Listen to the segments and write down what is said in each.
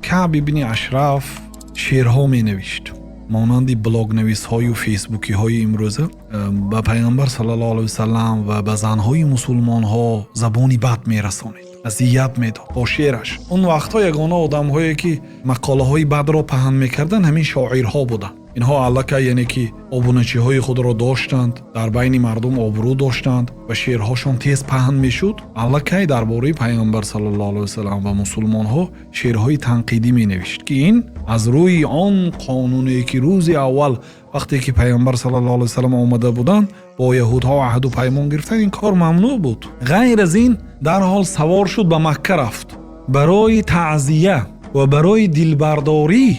Каъб ибни Ашраф шеърҳо менавишт, монанди блогнависҳою фейсбукиҳои имрӯза. Ба Пайғамбар саллаллоҳу алайҳи васаллам ва ба занҳои мусулмонҳо забони бад мерасонид, азият медод бо шеъраш. Он вақтҳо ягона одамҳое, ки мақолаҳои бадро паҳн мекарданд, ҳамин шоирҳо буданд. Инҳо аллакай, яъне ки, обуначиҳои худро доштанд, дар байни мардум обрӯ доштанд ва шеърҳошон тез паҳн мешуд. Аллакай дар бораи Пайғамбар саллаллоҳу алайҳи васаллам ва мусулмонҳо шеърҳои танқидӣ менавишт, ки ин аз рӯи он қонуне, ки рӯзи аввал, вақте ки Пайғамбар саллаллоҳу алайҳи васаллам омада буданд, бо яҳудҳо аҳду паймон гирифтан, ин кор мамнӯъ буд. Ғайр аз ин, дарҳол савор шуд, ба Макка рафт барои таъзия ва барои дилбардорӣ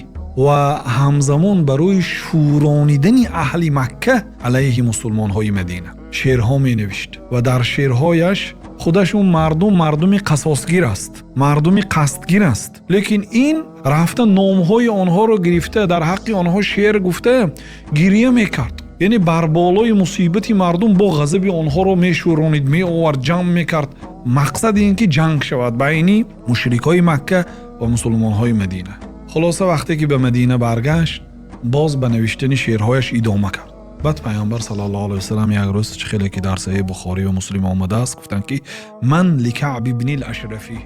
ва ҳамзамон барои шӯронидани аҳли Макка алайҳи мусулмонҳои Мадина. Шеърҳо менавишт ва дар шеърҳояш худаш он мардум мардуми қасосгир аст, мардуми қасдгир аст, лекин ин рафта номҳои онҳоро гирифта, дар ҳаққи онҳо шеър гуфта, гирия мекард. Яъне бар болои мусибати мардум бо ғазаби онҳоро мешӯронид, меовард, ҷамъ мекард. Мақсади ин ки ҷанг шавад байни мушрикҳои Макка ва мусулмонҳои Мадина. Хулоса, вақте ки ба Мадина баргашт, боз ба навиштани шеърҳояш идома кард. Баъд Пайғамбар саллаллоҳу алайҳи васаллам як рӯз, чӣ хеле ки дар Саҳеҳи Бухорӣ ва Муслим омадааст, гуфтанд, ки: «Ман ликаъб ибни Ашрафӣ».